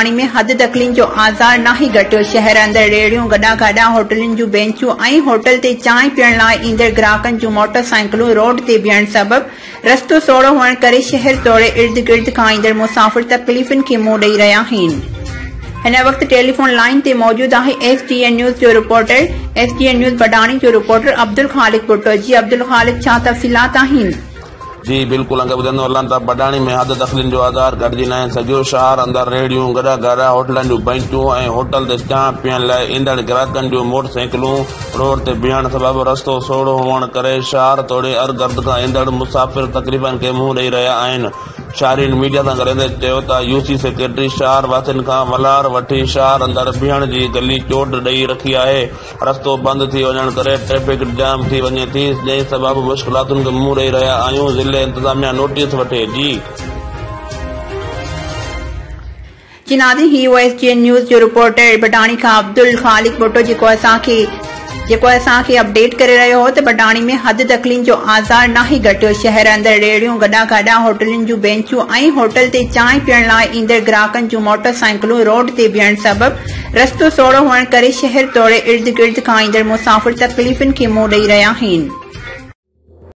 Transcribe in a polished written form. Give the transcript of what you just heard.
بڊاڻي ۾ حد دخلين جو آزار ناهي گهٽيو، شهر اندر ريڙهيون، گڏا گاڏا، هوٽلن جون بينچون ۽ هوٽل تي چانهه پيئڻ لاء ايندڙ گراهڪن جون موٽر سائيڪلون روڊ تي بيهڻ سبب رستو سوڙهو هئڻ ڪري شهر توڙي ارد گرد کان ايندڙ مسافر تڪليفن کي منهن ڏئي رهيا آهن. هن وقت ٽيليفون لائين تي موجود آهي ايس ڊي اين نيوز جو reporter S D N news Badani جو رپورٽر عبدالخالق ڀٽو جي عبدالخالق ڇا تفصيلات آهن؟ جي بلڪل انگ ٻڌندو هلان ته بڊاڻي ۾ حد دخلين جو آزار گهٽجي ناهي سگهيو، شهر اندر ريڙهيون، گڏا گاڏا، هوٽلن جون بئنچون ۽ هوٽل تي چانهه پيئڻ لاء ايندڙ گراهڪن جون موٽر سائيڪلون روڊ تي بيهڻ سبب رستو سوڙهو هئڻ ڪري شهر توڙي ارگرد کان ايندڙ مسافر تڪليفن کي منهن ڏئي رهيا آهن. شهرين ميڊيا سان ڳالهائيندي چيو ته يوسي سيڪريٽري شهر واسين کان ولهار وٺي شهر اندر بيهڻ جي گلي چوٽ ڏئي رکي آهي، رستو بند ٿي وڃڻ ڪري ٽريفڪ جام ٿي وڃي ٿي، جنهن سبب مشڪلاتن کي منهن ڏئي رهيا آهيون، ضلعي انتظاميا نوٽيس وٺي، جي. جي ناظرين هي هو ايس جي اين نيوز جو رپورٽر بڊاڻي کان عبدالخالق ڀٽو جيڪو اسان کي جيڪو اسان کي اپڊيٽ ڪري رهيو هو ته بڊاڻي ۾ حد دخلين جو آزار ناهي گهٽيو شهر اندر ريڙهيون گڏا گاڏا هوٽلن جون بينچون ۽ هوٽل تي چانهه پيئڻ لاء ايندڙ گراهڪن جون موٽر سائيڪلون روڊ تي بيهڻ سبب رستو سوڙهو هئڻ ڪري شهر توڙي ارد گرد کان ايندڙ مسافر تڪليفن کي منهن ڏئي رهيا آهن.